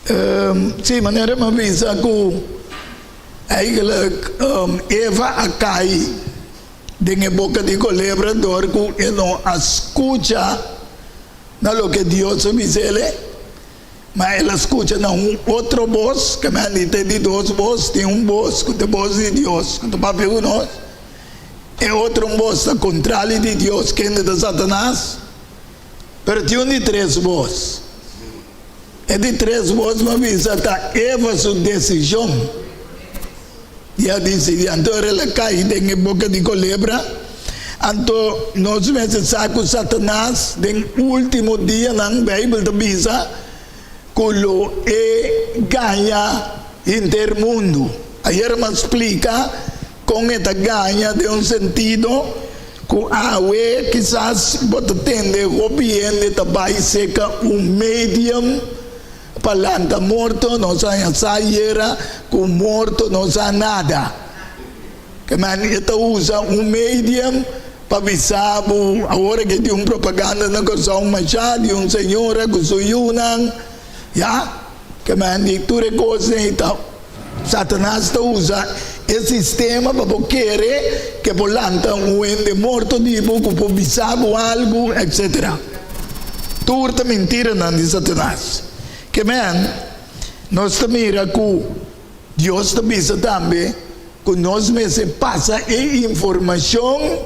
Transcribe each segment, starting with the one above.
Sí, manera mi a bisa ku eigenlijk Eva a kai den e boka di kolebra dor ku e no a skucha na loke Dios a bisa el, ma el a skucha na un otro bos, ke men di ta e di dos bos, tin un bos ku ta e bos di Dios ku ta papia ku nos, e otro un bos ta kontrali di Dios, kende ta Satanas, pero tin un di tres bos. E di tres bos mi a bisa ta Eva su desishon di a disidí. Anto ora el a kai den e boka di kolebra, anto nos mester sa ku Satanas den último dianan, Beibel ta bisa ku lo e gaña henter mundu. Ayer mi a splika Kon e ta gaña den un sentido ku awe kisas bo ta tende hopi hende ta bai seka un medium pa lanta morto, nos a haña sa yera ku morto no sa nada. Ke men e ta usa un medium pa bisa bo, awor ke tin un propaganda na Kòrsou masha di un señora ku su yunan, ya, ke men di tur e kosnan ei ta. Satanas ta usa e sistema pa bo kere ke bo lanta un hende morto di bo ku por bisa bo algu, etc. Tur ta mintiranan di Satanas. Ke men, nos ta mira ku Dios ta bisa tambe ku nos mester pasa e informashon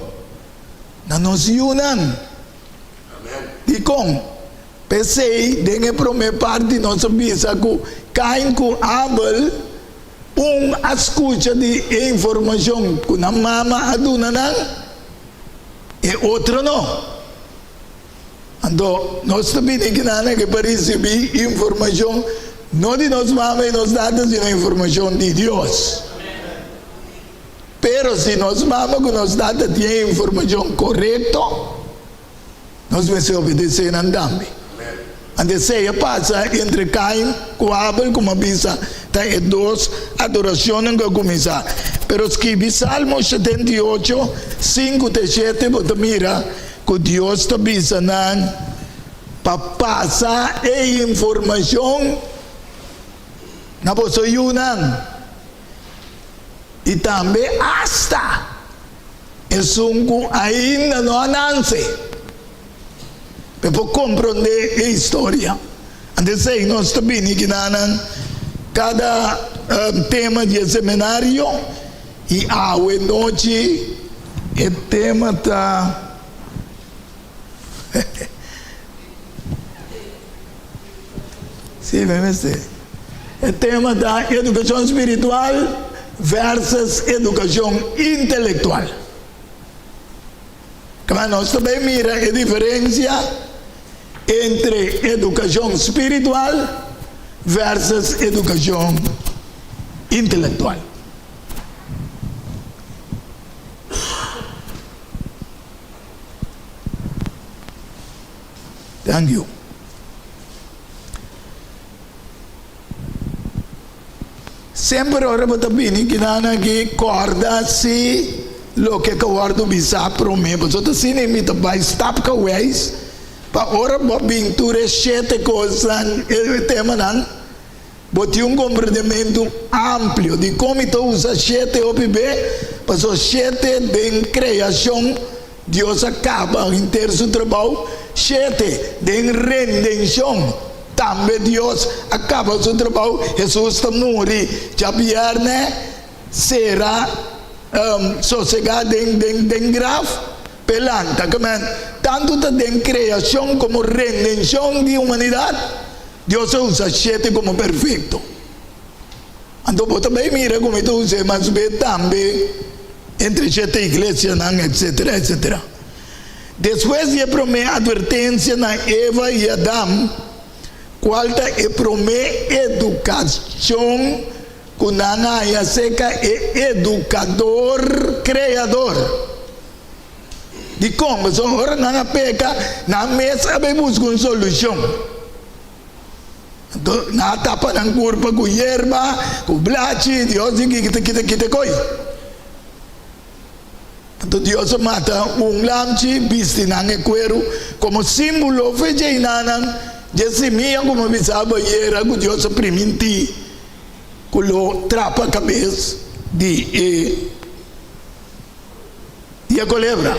na nos yunan. Dikon? P'esei, den e promé parti nos a bisa ku Kain ku Abel un a skucha di e informashon ku nan mama a duna nan, e otro no. Anto, nos ta bini kinan aki pa risibí informashon no di nos mama i nos tata, sino informashon di Dios. Pero si nos mama ku nos tata tin e informashon korekto, Nos mester obedesé nan tambe. Anto esei a pasa entre Kain ku Abel, komo a bisa, ta e dos adorashonnan ku a kuminsá. Pero skibi Salmo 78, 5 te 7, bo ta mira ku Dios ta bisa nan pa pasa e informashon na boso yunan i tambe asta. Esun ku ainda no a nanse pe por komprondé e historia. Anto esei nos ta bini kinanan kada tema di e seminario i awe nochi e tema ta Sí, mi mester. E tema ta Edukashon spiritual versus edukashon intelektual. Kaba nos ta bai mira e diferensia entre edukashon spiritual versus edukashon intelektual. Thank you. Semper ora bo ta bini kinan aki kòrda si loke ka wòrdu bisá promé. Boso ta sinti mi ta bai stap kaweis pa ora bo bin tur e shete kosnan, e temanan, bo tin un komprendementu amplio di kon mi ta usa shete hopi be, pasobra shete den kreashon Dios a kaba henter su trabou. Shete, den rendenshon, tambe Dios a kaba su trabou. Hesus ta muri djabièrnè, sera, sosegá den den den graf, p'e lanta. Kemen, tantu ta den kreashon komo rendenshon di humanidat, Dios a usa shete komo perfekto. Anto bo ta bay mira cu mi ta us'e mas be tambe entre shete iglesianan, etcetera, etcetera. Despues di e prome advertencia na Eva y Adam, cual ta e prome educacion cu nan a haya acerca e Educador Creador? Dicon? Pasobra ora nan a peca, nan mes a bay busca un solucion. Anto nan a tapa nan kurpa ku yerba, ku blachi, Dios di kita kita kita koi. Anto Dios a mata un lamchi, bisti nan e kueru komo símbolo fe dje inanan. Dje simia ku mi a bisa bo ayera ku Dios a primintí ku lo trapa kabes di e di e kolebra.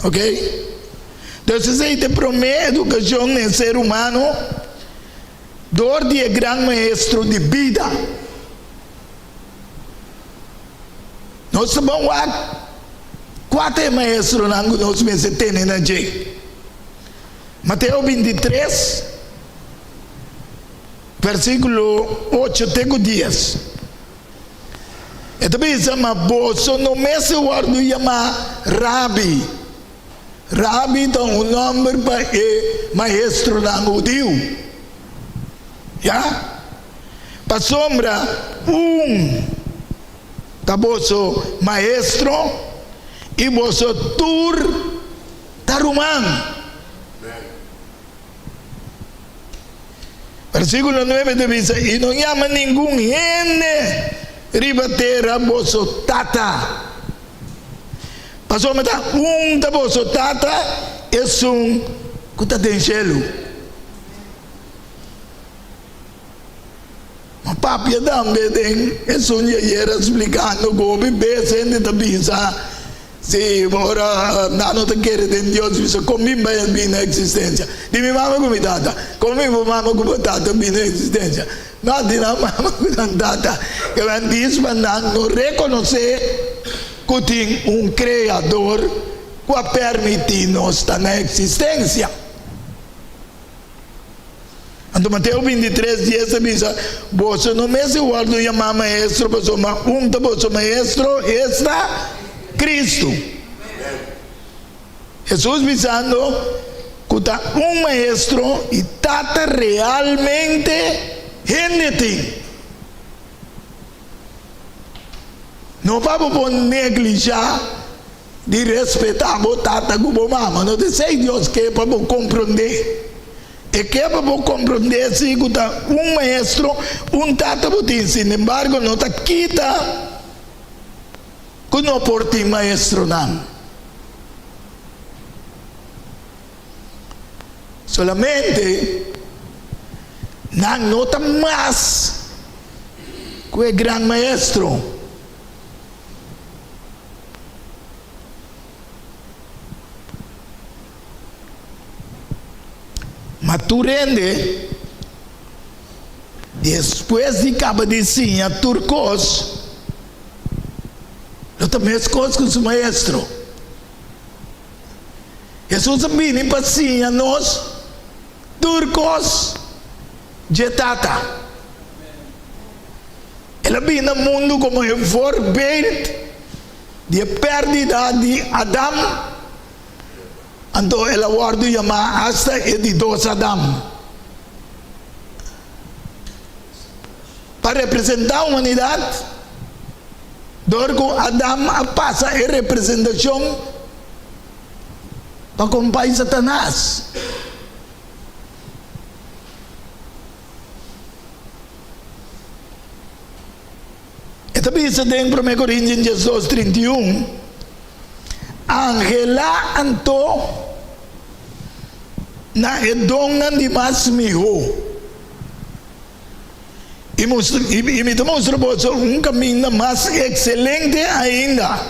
Ok? Entonces esei ta e promé edukashon na e ser humano dor di e gran maestro di bida. Nos ta bon wak kua ta e maestronan ku nos mester tene na dje. Mateo 23, versíkulo 8 te ku 10. E ta bisa, Ma boso no mester wòrdu yamá Rabi. Rabi ta un nòmber pa e maestronan hudiu. Ya. Pasobra un ta boso maestro i boso tur ta ruman. Versíkulo nuebe ta bisa, I no yama ningun hende riba tera boso tata, pasobra ta un ta boso Tata, esun ku ta den shelu. Ma papia tambe den esun di ayera splikando ku hopi bes hende ta bisa, Si ora nan no ta kere den Dios, bisa kon mi bai a bini na eksistensia? Di mi mama ku mi tata. Kon mi bo mama ku bo tata bini na eksistensia? No, di nan mama ku nan tata. Ke nan dis pa nan no rekonosé ku tin un Kreador ku a permití nos ta na eksistensia. Anto Mateo 23, dies ta bisa, Boso no mester wòrdu yamá maestro, pasobra un ta boso maestro, esta, Kristu. Hesus bisando ku ta un maestro i Tata realmente hende tin. No pa bo por neglishá di respetá bo tata ku bo mama. No ta esei Dios ke pa bo komprondé. E ke pa bo komprondé si ku ta un maestro, un tata bo tin. Sinembargo, no ta kita ku no por tin maestronan. Solamente nan no ta mas ku e Gran Maestro. Ma tur hende, despues di kaba di siña tur kos, lo ta meskos ku su maestro. Hesus a bini pa siña nos tur kos dje Tata. El a bini na mundu komo e voorbeeld di e pèrdida di Adam, anto el a wòrdu yamá asta e di dos Adam. Pa representá humanidat, dor ku Adam a pasa e representashon pa kompai Satanas. E ta bisa den Promé Korintian 12, 31, Anhelá anto na e donnan di mas mihó, i mi ta mustra boso un kaminda mas ekselente ainda.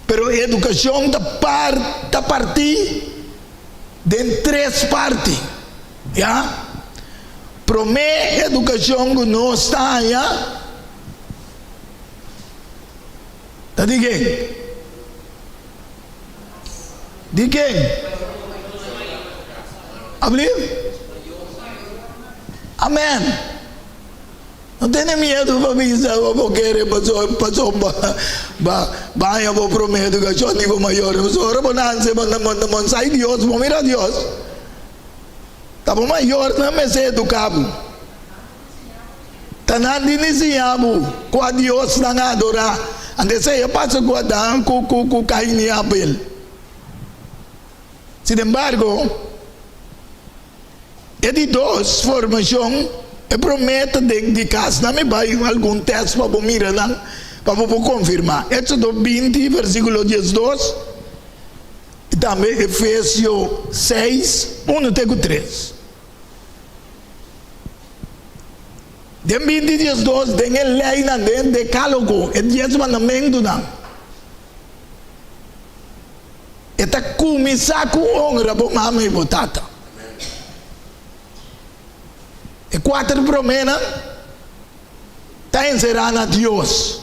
Pero edukashon ta ta partí den tres parti, ya. Promé edukashon ku nos ta haña ta di ken? Di ken? Ablief? Amen. No tene miedu pa bisa bo bo kere paso paso ba ba baña bo prome edukashon di bo mayornan pasobra ora bo nanse bo bo bo no sai Dios bo mira Dios ta bo mayornan mester eduka bo ta nan tin di siña bo kua Dios nan a adora anto esei a pasa ku Adan ku ku ku Kain i Abel sinembargo. E di dos formashon, e promé ta den di kas. Nan mi bai algun tèst pa bo mira nan, pa bo por konfirmá. Éksodo 20, versíkulo 12. I tambe Efesio seis, unu te ku tres. Den binti diesdos, den e leinan, den e Dekálogo, e dies mandamentunan, e ta kuminsá ku honra bo mama i bo tata. E kuater proménan ta enserá na Dios,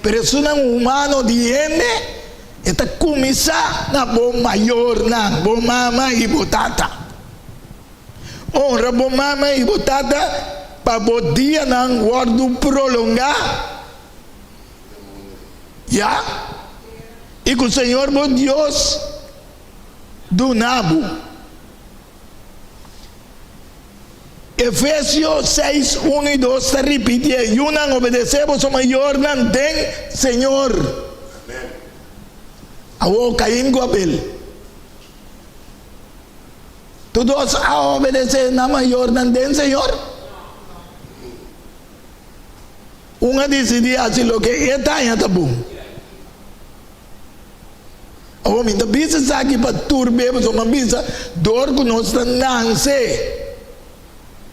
pero esunnan humano di hende e ta kuminsá na bo mayornan, bo mama i bo tata. Honra bo mama i bo tata pa bo dianan wòrdu prolongá, ya, i ku Señor bo Dios duna bo. Efesio seis, unu i dos ta ripitié, Yunan, obedesé boso mayornan den Señor. Awor Kain ku Abel. Tur dos a obedesé nan mayornan den Señor? Un a disidí hasi loke e ta haña ta bon. Awor mi ta bisa esaki pa tur be, pasobra mi a bisa dor ku nos ta nanse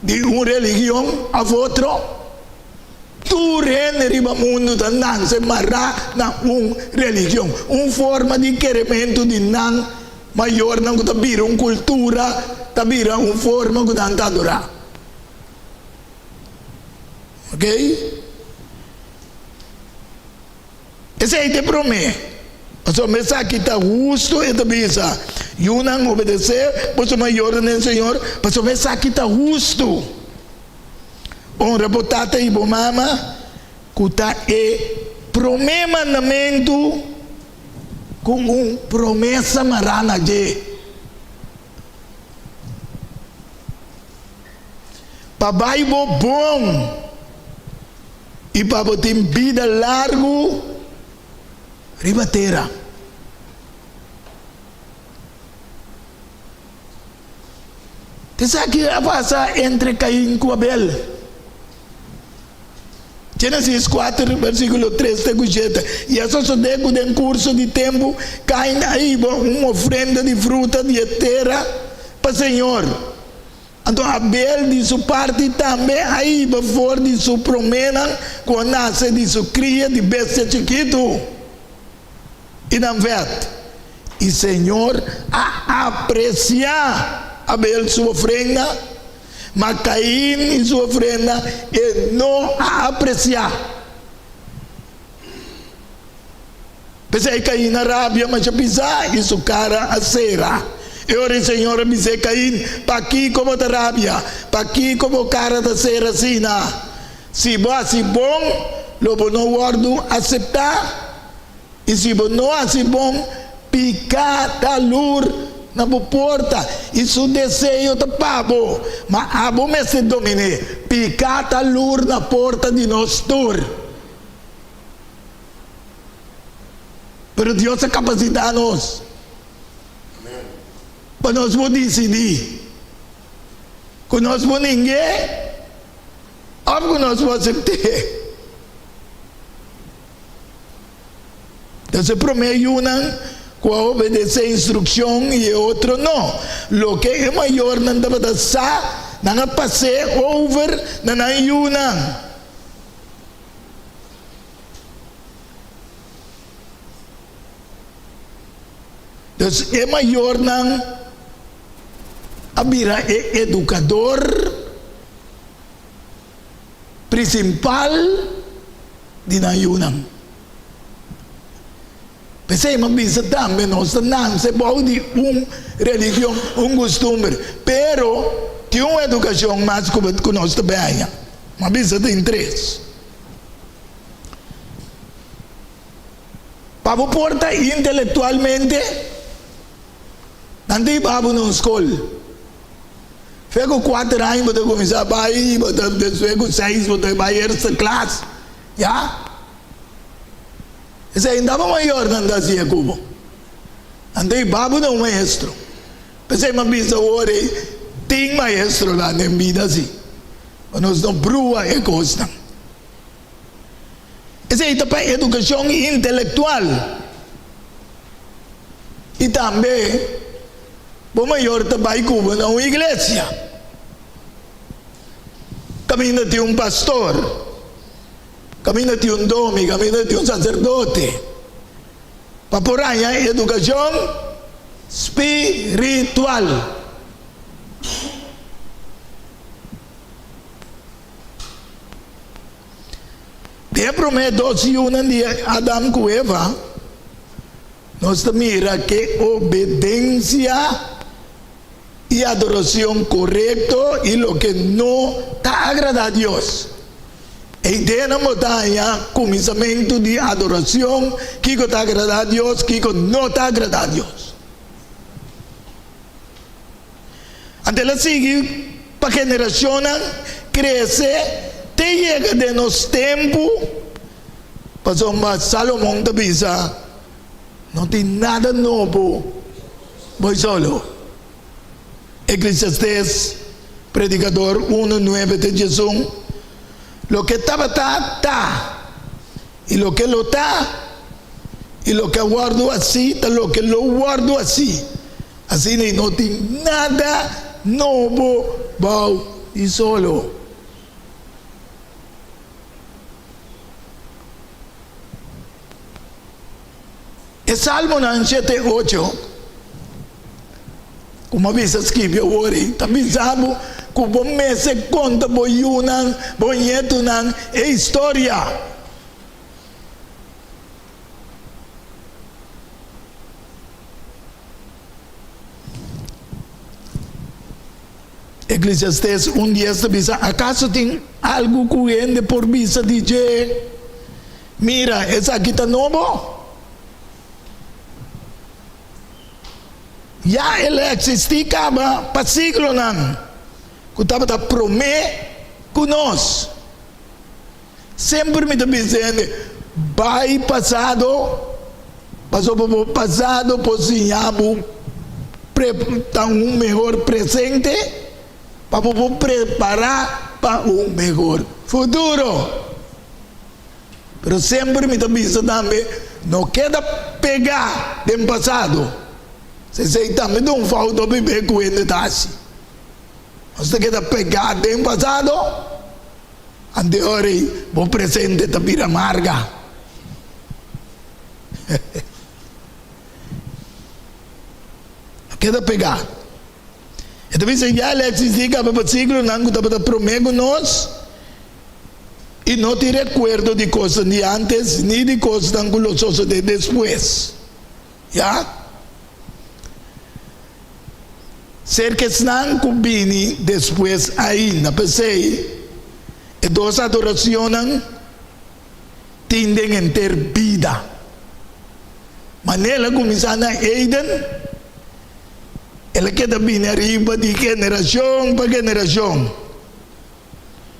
di un religion òf otro, tur hende riba mundu ta nanse mará na un religion, un forma di kerementu di nan mayornan ku ta bira un kultura, ta bira un forma ku nan ta adorá. Oke? Esei ta e promé. Pasobra esaki ta hustu, e ta bisa, Yunan, obedesé boso mayornan den Señor, pasobra esaki ta hustu. Honra bo tata i bo mama, ku ta e promé mandamentu ku un promesa mará na dje. Pa bai bo bon i pa bo tin bida largu riba tera. Esaki a pasa entre Cain ku Abel. Génesis kuater, versíkulo tres te ku shete, I a sosodé ku den kurso di tempu Kain a hiba un ofrenda di fruta di e tera pa señor. Anto Abel di su parti tambe a hiba for di su proménan ku a nase di su kria di bestia chikitu i nan vèt. I señor a apresiá Abel su ofrenda. Ma Cain i su ofrenda e no a apreciá. P'esei Cain a rabia masha pisá i su cara a cera. E ora e Señor a bis'é, Cain, pakico bo ta rabia? Pakico bo cara ta cera asina? Si bo haci bon, lo bo no wordu aceptá? I si bo no hasi bon, piká ta lur na bo porta, i su deseo ta pa bo, ma abo mester domin'é. Piká ta lur na porta di nos tur. Pero Dios a kapasitá nos pa nos por disidí ku nos por ning'é òf ku nos por asept'é. Entonces e promé yunan ku a obedesé instrukshon i e otro no. Loke e mayornan tabata sa, nan a pas'é over na nan yunan. Entonces e mayornan a bira e edukador prinsipal di nan yunan. P'esei mi a bisa tambe nos ta nanse bou di un religion, un gustumber, pero tin un edukashon mas ku ku nos ta beña. Mi a bisa tin tres. Pa bo por ta intelektualmente, nan ta hiba bo na un skol. Fe ku kuater aña bo ta kuminsá bai, bo ta despues ku seis bo ta bai eerste klas, ya. Esei no ta mayornan ta hasié ku bo. Nan ta hiba bo na un maestro. P'esei mi a bisa awor ei, tin maestronan den bida si, pa nos no brua e kosnan. Esei ta pa edukashon intelektual. I tambe bo mayor ta bai ku bo na un iglesia kaminda tin un pastor, kaminda tin un domi, kaminda tin un saserdote pa por haña edukashon spiritual. Den e promé dos yunan di Adam ku Eva, nos ta mira ke obedensia i adorashon korekto i loke no ta agradá Dios. E ideanan bo ta haña kuminsamentu di adorashon, kiko ta agradá Dios, kiko no ta agradá Dios. Anto el a sigui pa generashonnan krese te yega den nos tempu, pasobra Salomon ta bisa, No tin nada nobo bo solo. Eklesiastes, Predikador unu, nuebe te diesun, Loke tabata, ta, i loke lo ta, i loke a wòrdu hasí ta loke lo wòrdu hasí. Asina i no tin nada nobo bou di solo. E Salmonan shete ocho, ku mi a bisa skibi awor ei, ta bisa bo ku bo mester konta bo yunan, bo ñetunan e historia. Eklesiastes un dies ta bisa, Akaso tin algu ku hende por bisa di dje, Mira, esaki ta nobo? Ya el a eksistí kaba pa siglonan ku tabata promé ku nos. Semper mi ta bisa hende, Bai pasado, pasobra bo pasado por siña bo ta un mehor presente, pa bo por prepara pa un mehor futuro. Pero semper mi ta bisa tambe, no keda pega den pasado. Esei tambe ta un fout hopi be ku hende ta hasi. Nos ta keda pega den pasado. Ante ora ei bo presente ta bira marga. A keda pegá. E ta bisa ya el a eksistí kaba pa siglonan ku tabata promé ku nos i no tin rekuerdo di kosnan di ántes ni di kosnan ku lo sosodé despues. Ya. Serka esnan ku bini despues ainda. P'esei, e dos adoracionnan tin den henter bida. Manera el a kuminsá na Eden, el a keda bini ariba di generacion pa generacion.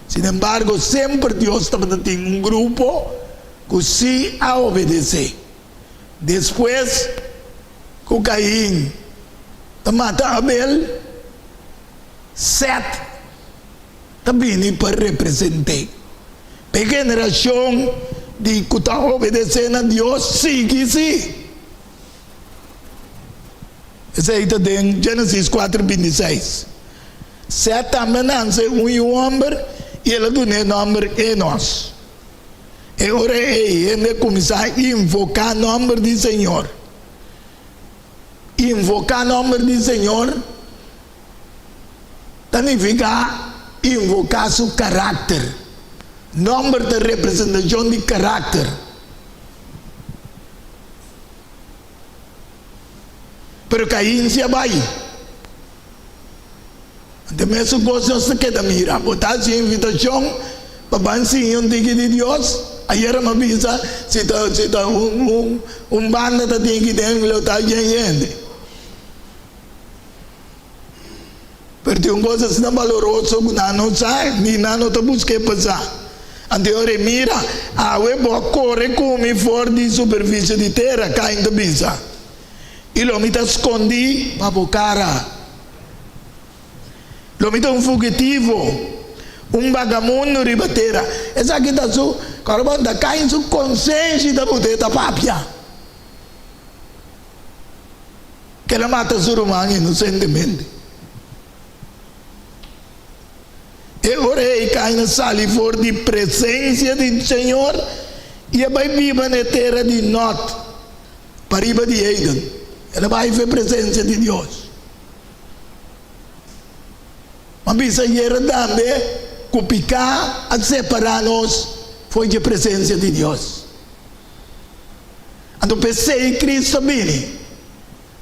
Sin embargo, semper Dios tabata tin un grupo ku sí a obedesé. Despues ku Kain ta mata Abel, Sèt ta bini pa represent'é. Pa e generashon di ku ta obedesé na Dios sigui sí. Esei ta den Génesis kuater bintiseis. Sèt tambe a nanse un yu hòmber i el a dun'é nòmber Enos. E ora ei hende a kuminsá invoká nòmber di Señor. Invoká nòmber di Señor ta nifiká invoká su karakter. Nòmber ta representashon di karakter. Pero Kain si a bai. Anto mesun kos nos ta keda mira. Bo ta hasi invitashon pa ban siña un tiki di Dios? Ayera mi a bisa si ta si ta un un banda ta tin aki den lo ta yen hende. Pero tin un kos asina baloroso ku nan no sa ni nan no ta busk'é pa sa. Anto e ora e mira, awe bo a kore ku mi for di superfisie di tera, Kain ta bisa, i lo mi ta skondí pa bo kara. Lo mi ta un fugitivo, un bagamundo riba tera. Esaki ta su kòrbon, ta kai su konsenshi ta put'é ta papia. Ku el a mata su ruman inosentemente. E ora ei Kain a sali for di presensia di señor i a bai biba na e tera di Nòt, pariba di Eden. El a bai for e presensia di Dios. M'a bisa ayera tambe ku piká a separá nos for dje presensia di Dios. Anto p'esei Cristo a bini,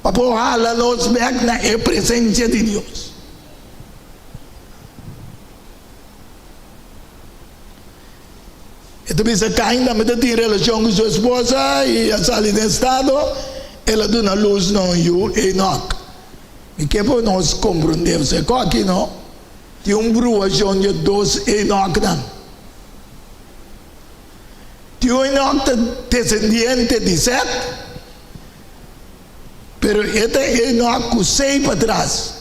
pa por hala nos bèk na e presensia di Dios. E ta bisa Kain tambe ta tin relashon ku su esposa i a sali den estado, el a duna lus na un yu, Enok. Mi ke pa nos komprondé esei aki no tin un bruashon di e dos Enoknan. Tin un Enok ta desendiente di Sèt, pero e ta Enok ku sei patras.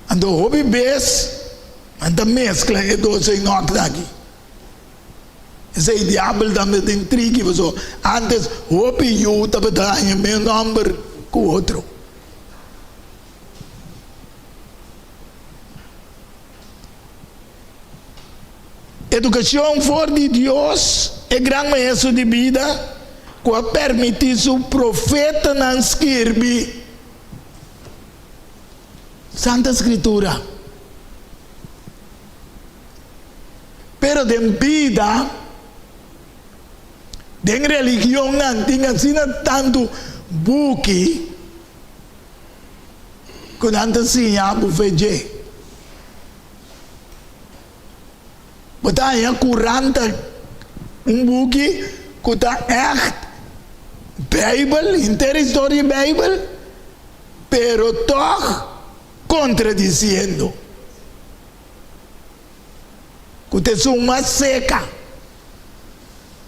Anto hopi bes nan ta meskla e dos Enoknan aki. Esei diabel tambe tin triki pasobra antes hopi yu tabata haña mes nòmber ku otro. Edukashon for di Dios, e gran Maestro di bida, ku a permití su profetanan skirbi Santa Skritura. Pero den bida, den religionnan tin asina tantu buki ku nan ta siña bo fe dje. Bo ta haña kuranta un buki ku ta ègt Beibel, henter historia di Beibel, pero tòg kontradisiendo. Ku ta esun mas seka.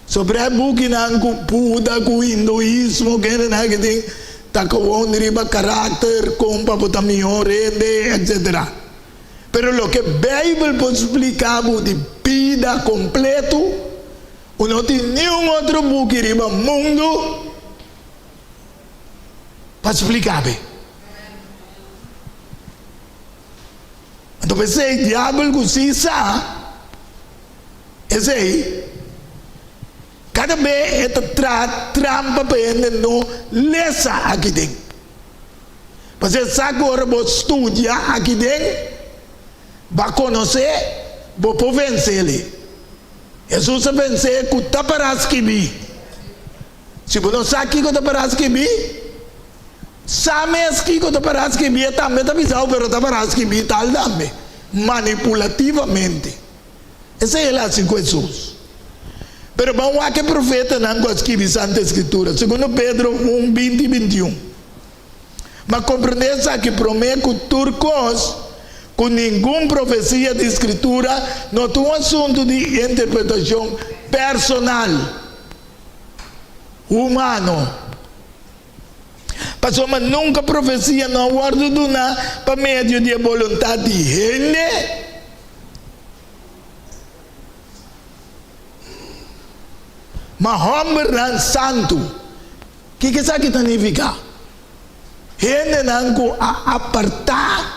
Sobre e bukinan ku Buda, ku Hinduismo, kendenan ke tin ta kowon riba karakter, kon pa bo ta mihó rende, etsetera. Pero loke Beibel por splika bo di bida kompleto, ku no tin niun otro buki riba mundu pa splika bo. Anto p'esei diabel ku si sa esei, kada be e ta traha trampa pa hende no lesa aki den. Pasobra e sa ku ora bo studia aki den, bo a konosé, bo por vens'é. Hesus a vens'é ku ta pará skibí. Si bo no sa kiko ta pará skibí, sa mes kiko ta pará skibí, e tambe ta bisa bo, pero ta pará skibí tal tambe, manipulativamente. Esei el a hasi ku Hesus. Pero ban wak e profetanan ku a skibi Santa Escritura, segundo Pedro un, 20 i 21. Ma komprendé esaki promé ku tur kos, ku ningun profesia di Skritura no ta un asuntu di interpretashon personal. Humano. Pasobra nunka profesia no a wòrdu duná pa medio di e boluntat di hende. Ma hòmbernan santu. Kiko esaki ta nifiká? Hendenan ku a apartá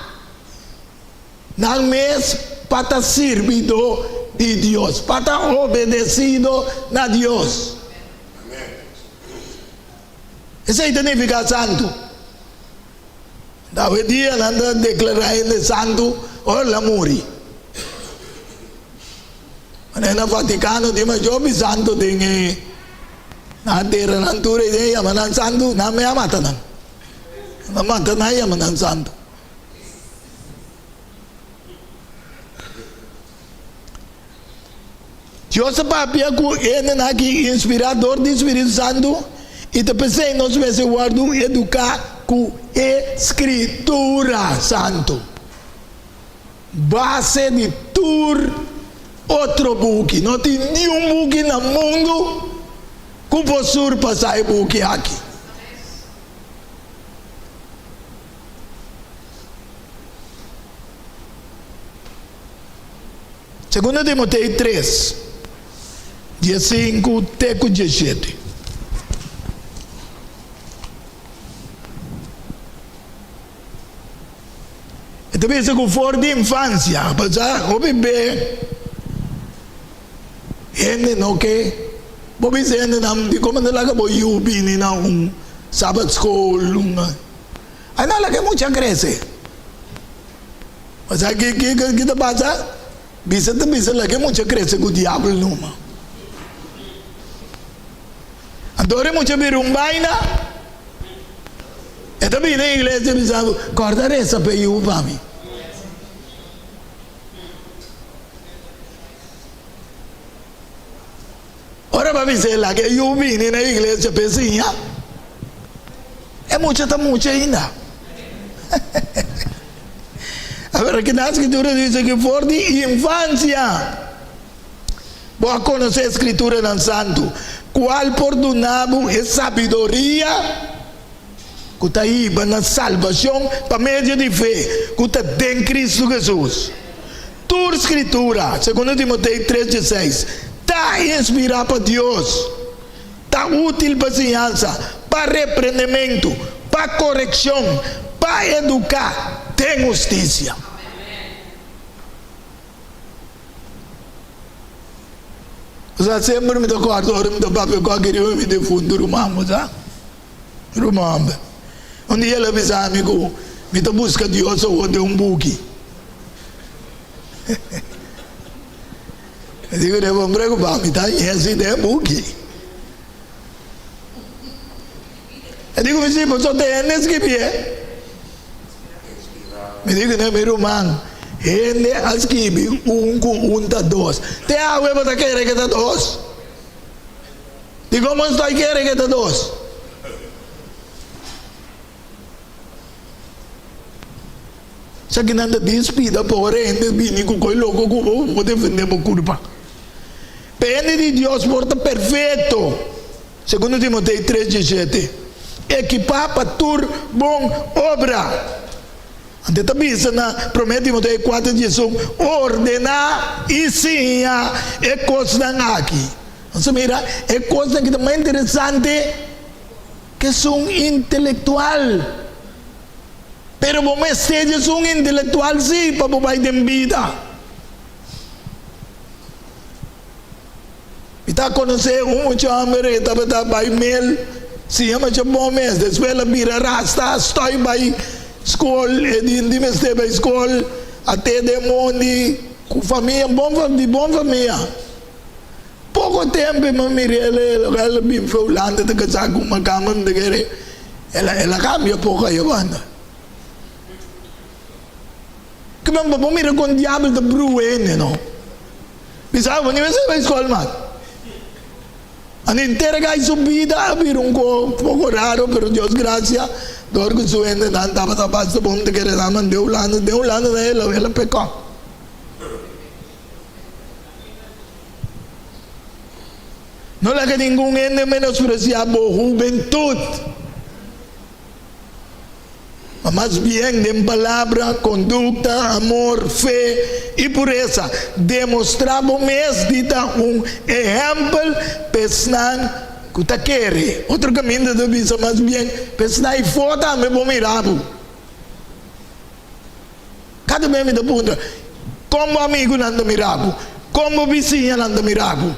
nan mes pa ta sirbidó di Dios, pa ta obedesido na Dios. Esei ta nifiká santu. Awe dia nan ta deklará hende santu ora el a muri. Manera na Vatikano tin masha hopi santu den e nan tera nan tur ei den yama nan santu, nan mei a mata nan. Nan a mata nan yama nan santu. Dios a papia ku hendenan aki inspirá dor di spiritu santu, i ta p'esei nos mester wòrdu eduká ku e Skritura Santu, base di tur otro buki. No tin niun buki na mundu ku por surpasá e buki aki. Segundo Timoteo 3. Diesinku te ku dieshete. E ta bisa ku for di infansia, pasá hopi be hende no ke bo bisa hendenan dikon bo ta laga bo yu bini na un Sabbat school, un ai nan laga e mucha krese. Pasá ki ki ta pasa? Bisa ta bisa laga e mucha krese ku diabel numa. Anto ora e mucha bira un baina, e ta bini na iglesia bisa bo, Kòrda resa pa e yu pa mi. Ora bo a bis'é laga e yu bini na iglesia pa e siña, e mucha ta mucha ainda. Awor aki na Skritura dice ku for di infansia bo a konosé e Skrituranan Santu, kual por duna bo e sabiduria ku ta hiba na salbashon pa medio di fe ku ta den Kristu Hesus. Tur Skritura, segundo Timoteo tres dieseis, ta inspirá pa Dios, ta útil pa siñansa, pa reprendementu, pa korekshon, pa eduká den hustisia. Bo sa, semper mi ta kòrda ora mi ta papia ku aki riba mi defuntu ruman, bo sa, ruman hòmber. Un dia el a bisa mi ku mi ta buska Dios awor den un buki. Mi di ku bo preocupa, mi ta haña si den e buki. E di ku mi si, pasobra ta hende skibié. Mi di ku mi ruman, hende a skibi un ku un ta dos. Te awe bo ta kere ke ta dos? Dikon bo no stoi kere ke ta dos? Esakinan ta dispida pa ora hende bini ku koi loko ku bo, bo defende bo kurpa. Pa hende di Dios por ta perfekto, segundo Timoteo tres dieshete, ekipá pa tur bon obra. Anto e ta bisa na promé Timoteo kuater diesun, Ordená i siña e kosnan aki. Nos a mira e kosnan ki ta mas interesante ke esun intelektual. Pero bo mester djes un intelektual sí pa bo bai den bida. Mi ta konosé un mucha hòmber e tabata bai mel siña masha bon mes. Despues el a bira rasta, stòi bai skol, e di di mester bai skol, a te den mondi ku famia bon di bon famia. Poko tempu e mami rele el ora el a bin for Hulanda ta kasá ku un makamba mi ta kere el a el a kambia poko ayo banda. Kiman pa bo mira kon diabel ta brua hende no. Bisa bo ni mester bai skol mas. Anto henter gai su bida a bira un ko poko raro pero Dios gracia dor ku su hendenan tabata basta bon mi ta kere nan mand'é Hulanda den Hulanda nan el a el a pekò. No laga ningun hende menospresiá bo hubentut, ma mas bien den palabra, kondukta, amor, fe i puresa, demostrá bo mes di ta un ehèmpel pa esnan ku ta kere. Otro kaminda ta bisa mas bien pa esnan afó tambe bo mira bo. Kada bes mi ta puntra, Kon bo amigunan ta mira bo? Kon bo bisiñanan ta mira bo?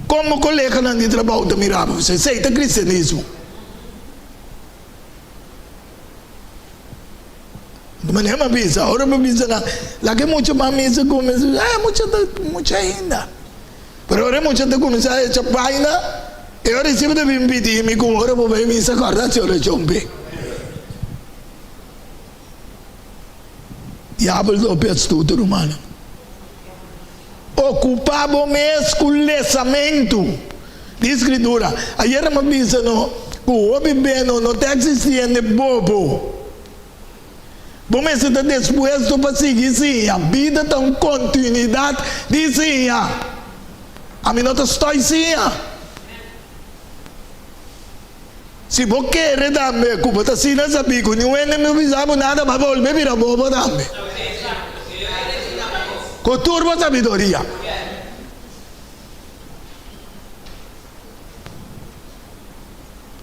Kon bo koleganan di trabou ta mira bo? Esei ta kristianismo. Di manera mi a bisa, ora mi a bisa nan, laga e mucha ban misa ku mi, e mucha ta mucha ainda. Pero ora e mucha ta kuminsá echa paina, e ora siempre ta bin pidi mi ku ora bo bai misa kòrda si orashon p'e. Diabel ta hopi astuto, rumannan. Okupá bo mes ku lesamentu di Skritura. Ayera mi a bisa no ku hopi beno no ta eksistí hende bobo. Bo mester ta dispuesto pa sigui siña. Bida ta un kontinuidat di siña. Ami no ta stòi siña. Si bo kere tambe ku bo ta asina sabí ku niun hende no bisa bo nada, bo a bolbe bira bobo tambe. Ku tur bo sabiduria.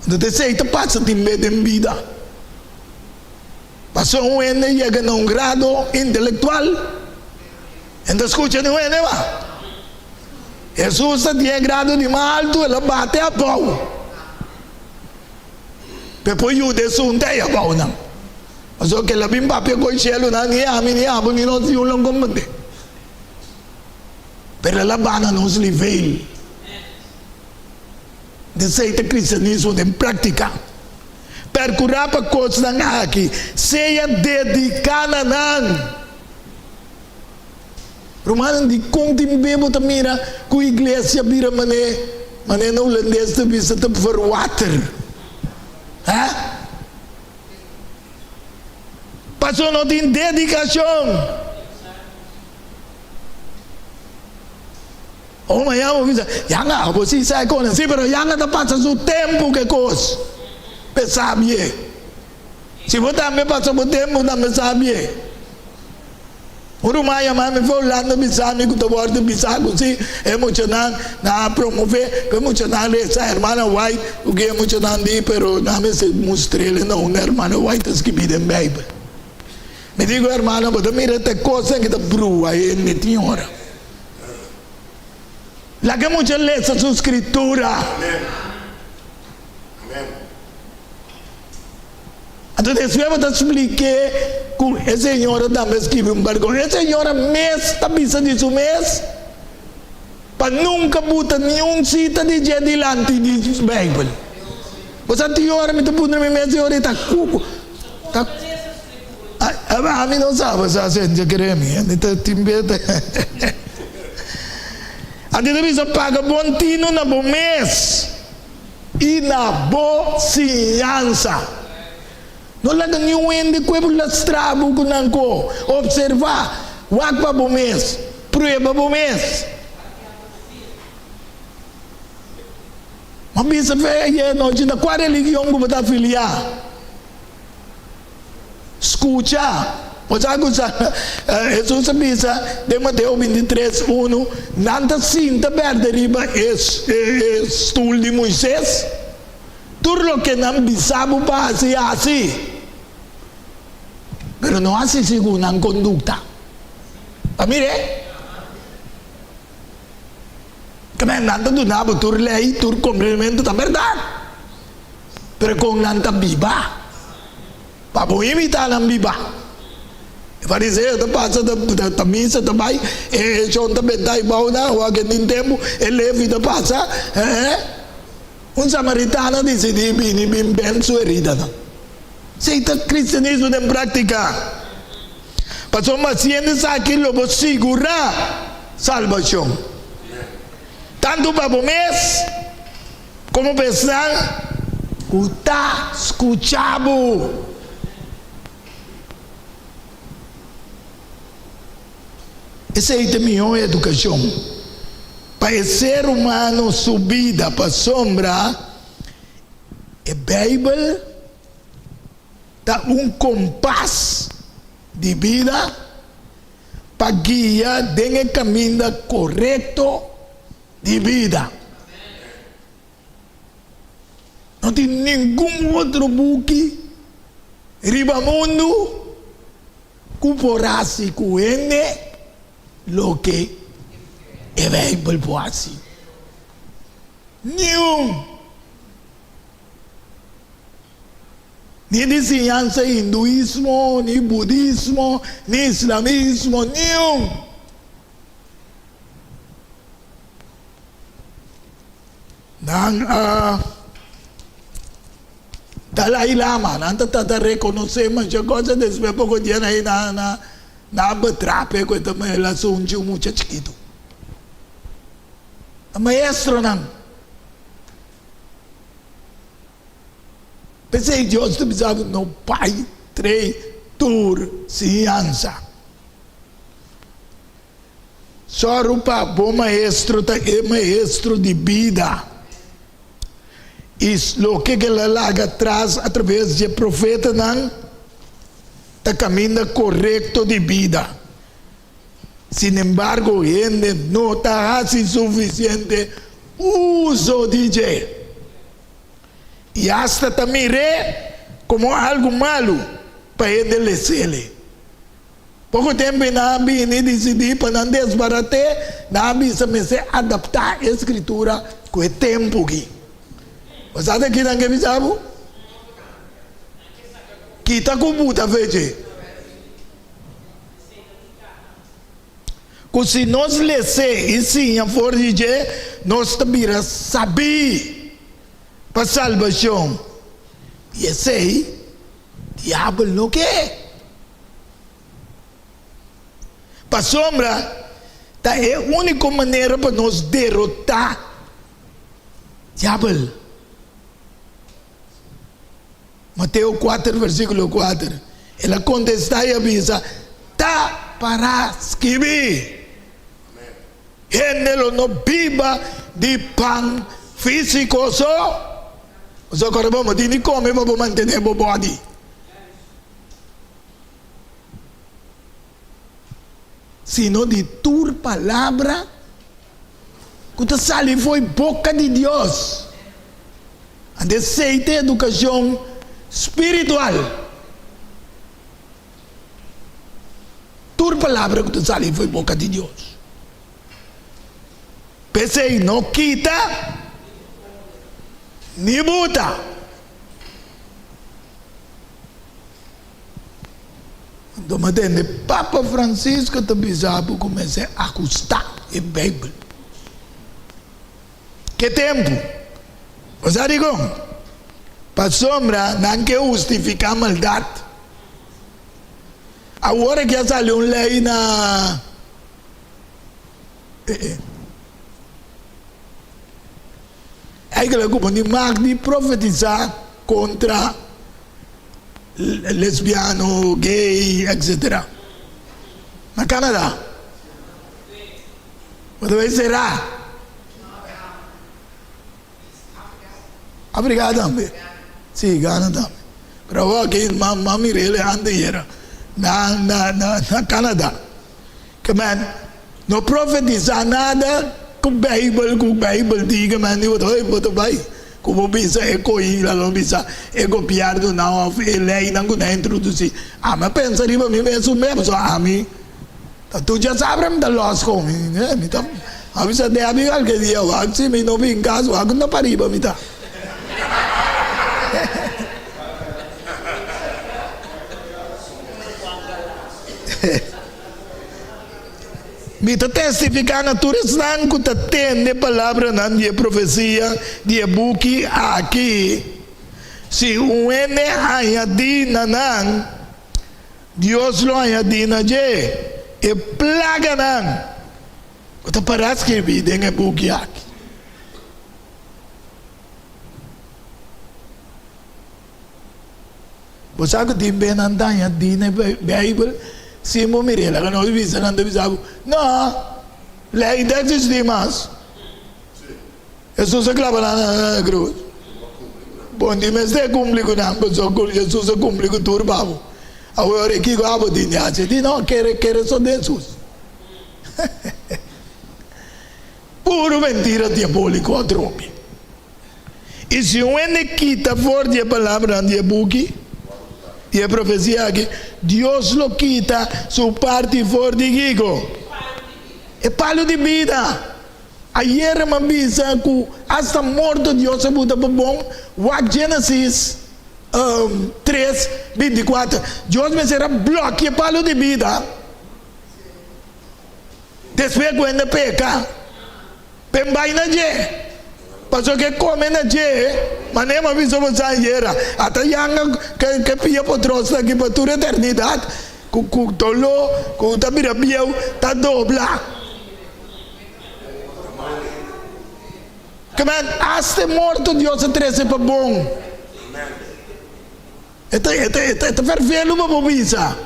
Anto ta esei ta pasa tin be den bida. Pasobra un hende yega na un grado intelektual, e no ta skucha niun hende mas. Hesus ta tin e grado di mas altu, el a bate abou pa e por yuda esun ta ei abounan. Pasobra kel a bin papia ku e shelunan, ni ami, ni abo, ni nos niun lo komprendé. Pero el a bana nos nivel. Esei ta kristianismo den práktika. Perkurá pa kosnan aki sea dediká na nan. Rumannan, dikon tin be bo ta mira ku iglesia bira mané, mané na hulandes ta bisa ta verwater? Hè? Pasobra no tin dedikashon. Oh mañana bo bisa, Yanga, abo si sa e kosnan. Si, pero Yanga ta pasa su tempu ku e kos p'e sabie. Si bo tambe pasa bo tempu tambe sabie. Un ruman yama mi for Hulanda bisa mi ku ta wòrdu bisa ku si e muchanan nan a promové ku e muchanan resa hermana White ku ke e muchanan di pero nan mester mustr'el na unda hermana White ta skibí den Beibel. Mi di ku hermana bo ta mira ta e kosnan ku ta brua hende tin ora. Laga mucha lesa su skritura. Anto despues bo ta splik'é ku e señora tambe a skibi un par kos. E señora mes ta bisa di su mes pa nunka buta niun sita di dje dilanti di Beibel. Bo sa tin ora mi ta puntra mi mes si ora e ta kuku. Ta Ami no sa bo sa senti kere mi. Mi ta tin beta. Anto e ta bisa paga bon tinu na bo mes. I na bo siñansa. No laga niun hende ku e por lastra bo ku nan ko. Opservá, wak pa bo mes, prueba bo mes. Bo bisa fe ayer nochi na kua religion ku bo ta afiliá? Skucha! Bo sa ku sa Hesus a bisa den Mateo 23, unu, Nan ta sinta berde riba e stul di Moises. Tur loke nan bisa bo pa hasi, hasi. Pero no hasi segun nan kondukta. Ta mir'é? Tamen nan ta duna bo tur lei, tur komprendimentu, ta bèrdat. Pero kon nan ta biba? Pa bo imitá nan biba. E fariseo ta pasa ta misa ta bai, e shon ta benta i bou nan, awor ke tin tempu, e levi ta pasa, Un samaritano a disidí bini bin bèn su heridanan. Esei ta kristianismo den práktika. Pasobra hasiendo esaki lo bo sigurá salbashon, tantu pa bo mes komo pa esnan ku ta skucha bo. Esei ta e mihó edukashon pa e ser humano su bida, pasobra e Beibel ta un kompas di bida pa guia den e kaminda korekto di bida. No tin ningun otro buki riba mundu ku por hasi ku hende loke e Beibel por hasi. Niun! Ni di siñansa hinduismo, ni budismo, ni islamismo, niun! Nan a Dalai Lama, nan ta trata rekonosé masha kos, despues poko dia nan nan a betrape ku e ta el a sunchi un mucha chikitu. Ta maestronan. P'esei Dios ta bisa bo, no bai trei tur siñansa. Sòru pa bo maestro ta e maestro di bida i loke ku el a laga atras atraves di e profetanan ta kaminda korekto di bida. Sinembargo, hende no ta hasi sufisiente uso di dje. I asta ta mir'é komo algu malu pa hende les'ele. Poko tempu i nan a bini disidí pa nan desbarat'é, nan a bisa mester adaptá e Skritura ku e tempu aki. Bo sa ta ki nan ke bisa bo? Kita ku buta fechi. Ku si nos les'é i siña for di dje, nos ta bira sabí pa salbashon. I esei diabel no ke. Pasobra ta e úniko manera pa nos derotá diabel. Mateo kuater versíkulo kuater, El a kontestá i a bisa, Ta pará skibí, Hende lo no biba di pan físiko so. Pasobra kòrda bo, bo tin di kome pa bo mantené bo bòdi. Sino di tur palabra ku ta sali fo'i boka di Dios. Anto esei ta edukashon spiritual. Tur palabra ku ta sali fo'i boka di Dios. P'esei no kita ni buta. Anto mi a tende Papa Francisco ta bisa bo ku mester ahusta e Beibel. Ke tempu? Bo sa dikon? Pasobra nan ke hustifiká maldat. Awor aki a sali un lei na Eigenlijk ku bo ni mag di profetisá kontra lesbiano, gay, etc. Na Canada. Bo ta bay sera. Africa tambe. Si, Ghana tambe. Pero awor aki m'a mira el anteyera na na na Canada. Ke men no profetisa nada ku Bijbel ku Bijbel di ke men di bo ta bay bo ta bay. Ku bo bisa e ko'i laga bo bisa e gobièrnunan òf e leinan ku nan a introdusí. Ami a pensa riba mi mesun mes pasobra ami Ta tur djasabra mi ta lòs kon mi mi ta a bisa Debbie kualke dia wak si mi no bin kas wak no pariba mi ta. Mi ta testifiká na tur esnan ku ta tende palabranan di e profesia di e buki aki, si un hende añadí na nan, Dios lo añadí na dje e plaganan ku ta pará skirbí den e buki aki. Bo sa ku tin be nan ta añadí na e Beibel sin bo mir'é. Laga nos bisa nan ta bisa bo, No, lei ta eksistí mas. Hesus a klaba nan na krus. Bon di mester kumpli ku nan, pasobra ku Hesus a kumpli ku tur pa bo. Awor e kiko abo tin di hasi? Di no, kere kere so den Hesus. Puru mentira diabóliko atrobe. I si un hende kita for di e palabranan di e buki di e profesia aki, Dios lo kita su parti for di kiko? E palu di bida. Ayera mi a bisa ku asta morto Dios a buta pa bon, wak Genesis tres, binti kuater. Dios mester a blòkia e palu di bida despues ku hende peka p'e bai na dje. Pasobra ku e kome na dje, manera mi a bisa boso ayera, ata yanga ke pia potros ta aki pa tur eternidat, ku doló, ku ta bira bieu, ta dobla. Amen. Hasta e morto Dios a trece pa bon. E ta, e ta, e ta, e ta vervelu pa bo bisa.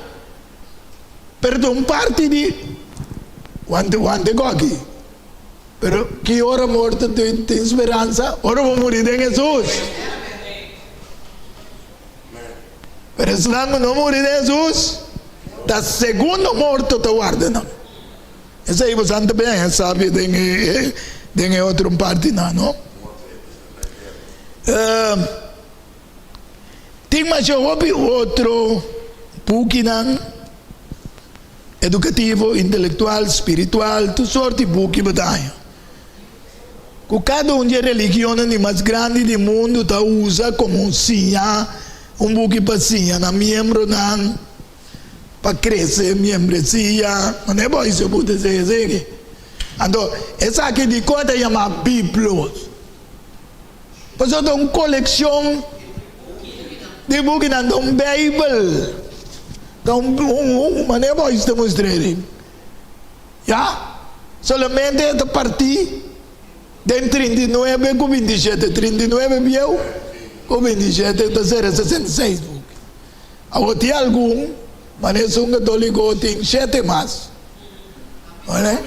Pero ta un parti di wante, wante goki. Pero ki ora morto tin, tin speransa? Ora bo muri den Jesus. Pero esnan ku no muri den Jesus, ta segundo morto ta warda nan. Esei bo san ta bien sabi den e den e otro partinan no. Tin masha hopi otro bukinan edukativo, intelektual, spiritual, tur sorti buki bo ta haña. Ku kada un di e religionnan di mas grandi di mundu ta usa komo un siña, un buki pa siña nan miembronan pa krese miembresia. Manera bo a hisa bo ta esei esei. Anto esaki dikon e ta yama Biblos? Pasobra ta un kolekshon di bukinan, ta un Beibel, ta un manera bo a hisa ta mustra eri. Ya, solamente e ta partí den 39 ku 27, 39 bieu ku 27 ta sera 66 buki. Awor tin algun, manera esun katoliko tin shete mas. Wale?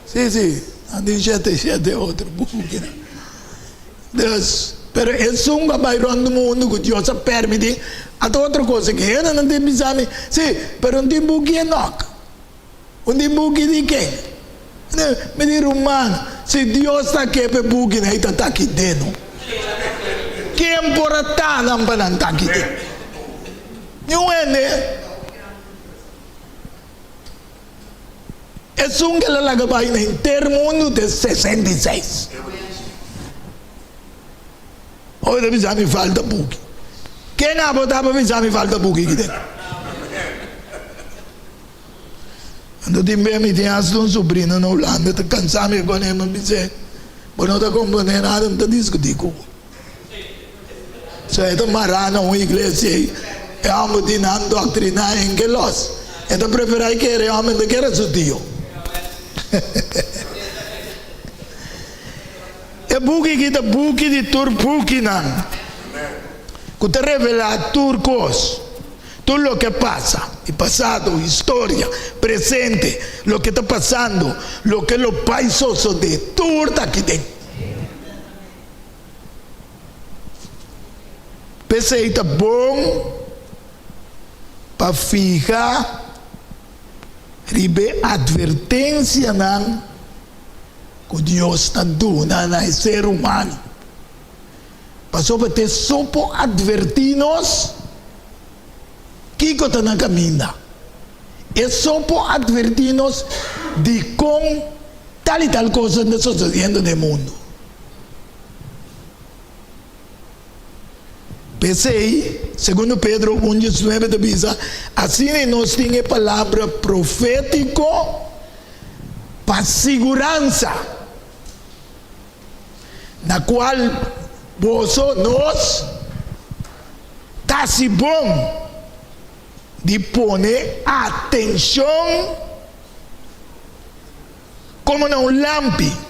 Si, si, nan tin shete, shete otro bukinan. Dus, pero esun ku a bai rònt mundu ku Dios a permití, a ta otro kos. Ku hendenan tin bisa mi, si, pero un tin buki Enok. Un tin buki di ken? Mi di, Ruman, si Dios ta ke pa e bukinan ei ta taki den no. Ken por a ta nan pa nan taki den? Niun hende. Esun ke la laga bai na henter mundu ta e 66. Ora ta bisa mi falta buki. Ken abo ta pa bisa mi falta buki ki den? Anto tin bes mi tin hasta un sobrino na Hulanda ta kansa mi con e, mi bis'é, bo no ta comprende nada, mi ta discuti cu bo. So e ta mará na un iglesia ei, e hòmber tin nan doktrina en ke lòs. E ta preferá e kere e hòmber ta kere su tio. E buki aki ta buki di tur bukinan ku ta revelá tur kos, tur loke a pasa, di pasado, historia, presente, loke ta pasando, loke lo bai sosodé, tur ta aki den. P'esei ta bon pa fiha riba e atvertensianan ku Dios ta duna na e ser humano. Pasobra ta e so por atvertí nos kiko ta na kaminda. E so por atvertí nos dikon tal i tal kos ta sosodiendo den mundu. P'esei, segundo Pedro un diesnuebe ta bisa, asina nos tin e palabra profétiko pa siguransa, na kual boso, nos, ta hasi bon di pone atenshon. Komo na un lampi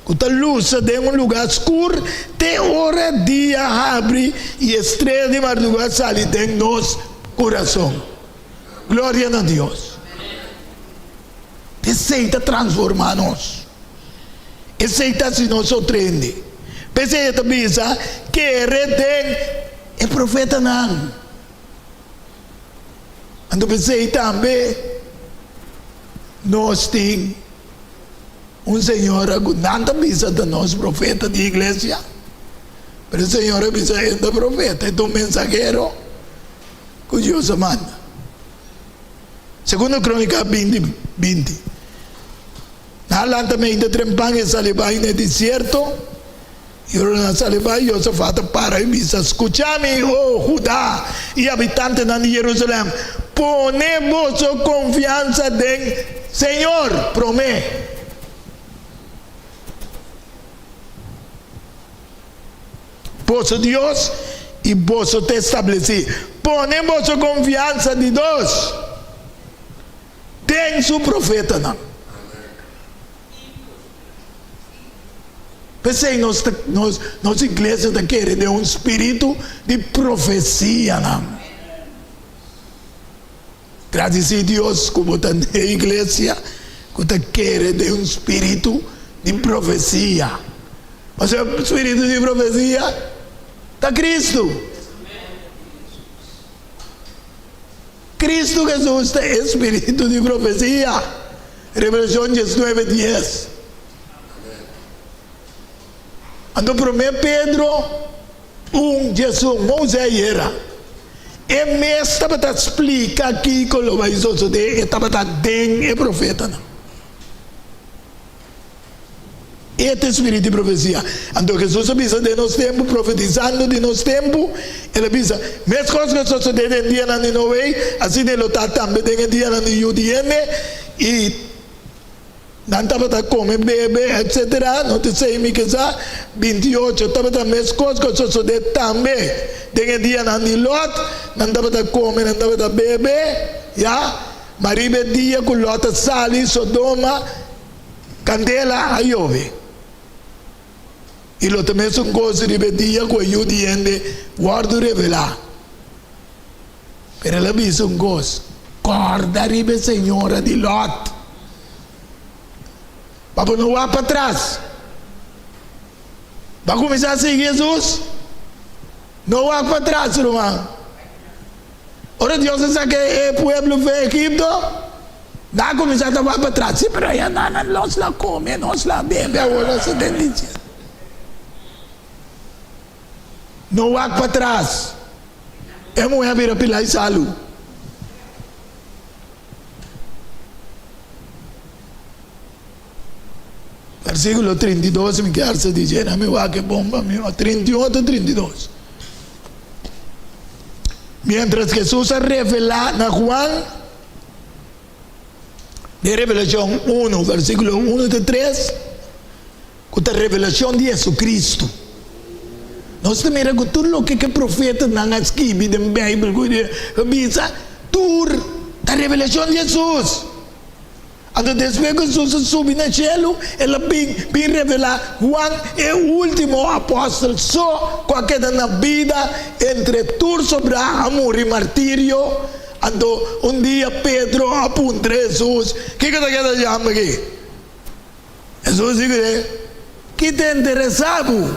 ku ta lusa den un lugá skur te ora dia habri i e strea di mardugá sali den nos kurason. Gloria na Dios! Esei ta transformá nos. Esei ta hasi nos otro hende. P'esei e ta bisa, Kere den e profetanan. Anto p'esei tambe nos tin un señora ku nan ta bisa ta nos profeta di iglesia, pero e señora a bisa e no ta profeta, e ta un mensahero ku Dios a manda. Segundo Kronika 20, 20. Nan a lanta meida trempan e sali bai na e desierto. I ora nan a sali bai, Josafat a para i bisa, Skucha mi, o Huda i habitantenan di Jerusalèm, pone boso konfiansa den señor promé. Boso Dios, i boso ta establesí. Pone boso konfiansa di dos den su profetanan. P'esei nos ta nos nos iglesia ta kere den un spiritu di profesianan. Gradisí Dios ku bo ta den e iglesia ku ta kere den un spiritu di profesia. Pasobra e spiritu di profesia ta Kristu. Kristu Hesus ta e spiritu di profesia. Revelashon 19 dies. Anto promé Pedro. Un djesun Mozè ayera. E mes tabata splika kiko lo bai sosodé, e tabata den e profetanan. E ta e spiritu di profesia. Anto Hesus a bisa den nos tempu, profetisando di nos tempu, el a bisa, Meskos ku a sosodé den dianan di Noe, asina e lo ta tambe den e dianan di Yu di Hende. I nan tabata kome, bebe, etsetera, no ta esei mi ke sa. 28, Tabata meskos ku a sosodé tambe den e dianan di Lòt, nan tabata kome, nan tabata bebe, ya, ma riba e dia ku Lòt a sali Sodoma, Kandela a yobe. I lo ta mesun kos riba e dia ku e Yu di hende wòrdu revelá. Pero el a bisa un kos, Kòrda riba e señora di Lòt, pa bo no wak patras. Bo a kuminsá sigui Hesus? No wak patras, ruman. Ora Dios a saka e pueblo for Egipto, Nan a kuminsá ta wak patras, sí, pero ya nan a los la kome, nos la bebe, awor nos ta den dichi. No wak patras. E muhé a bira pilá i salu. Versíkulo 32, mi kier sa di dje, mi wak e bon pa mi, 31 te 32. Miéntras Hesus a revelá na Juan, Den Revelashon unu, versíkulo unu te tres, ku ta revelashon di Hesukristu, nos ta mira ku tur loke ku e profetanan a skibi den Beibel ku a bisa, tur ta revelashon di Hesus. Anto despues ku Hesus a subi na shelu, el a bin bin revelá Huan, e último apòstel so ku a keda na bida entre tur sobrá a muri martirio. Anto un dia Pedro a puntra Hesus, Kiko ta keda yama aki? Hesus di kuné, Ki ta interesá bo?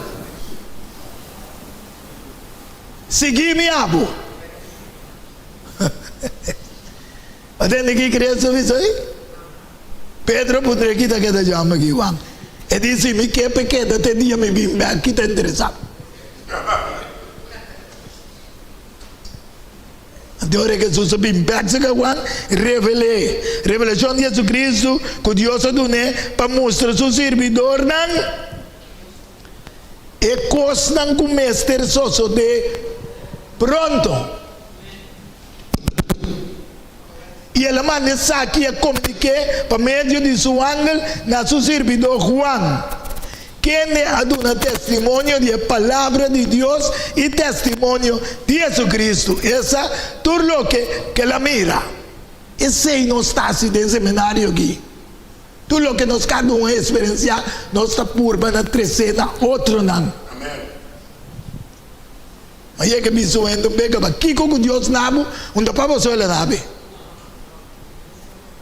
Sigui mi abo. Bo tende ki Cristo bisa ei? Pedro a puntra, Ki ta keda yama aki, Juan? E di, Si mi ke pa keda te dia mi bin bek, ki ta interesá bo? Anto ora Hesus a bin bek cerca Juan, revel'é revelashon di Jesucristo ku Dios a dun'é pa mustra su sirbidornan e kosnan ku mester sosodé pronto. I el a manda esaki i a komunik'é pa medio di su angel na su sirbidó Juan, kende a duna testimonio di e palabra di Dios i testimonio di Jesucristo, esa, tur loke ku el a mira. Esei nos ta hasi den seminario aki. Tur loke nos kada un a eksperensiá, nos ta purba na tres'é na otronan. Ma yega bisa un hende un beka pa kiko ku Dios na bo, un ta pa bo so el a na be.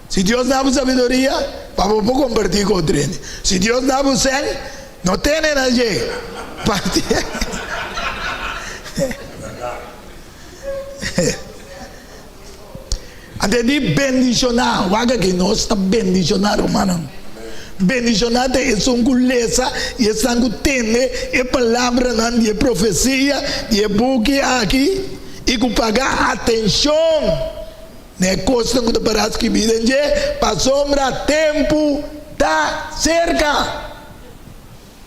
Si Dios na bo sabiduria, pa bo por kompartí ku otro hende. Si Dios na bo sèn, no tene na dje, parti. Antes di bendishoná, wak aki nos ta bendishoná rumannan. Bendishoná ta esun ku lesa i esnan ku tende e palabranan di e profesia di e buki aki i ku paga atenshon na e kosnan ku ta pará skibí den dje, pasobra tempu ta serka.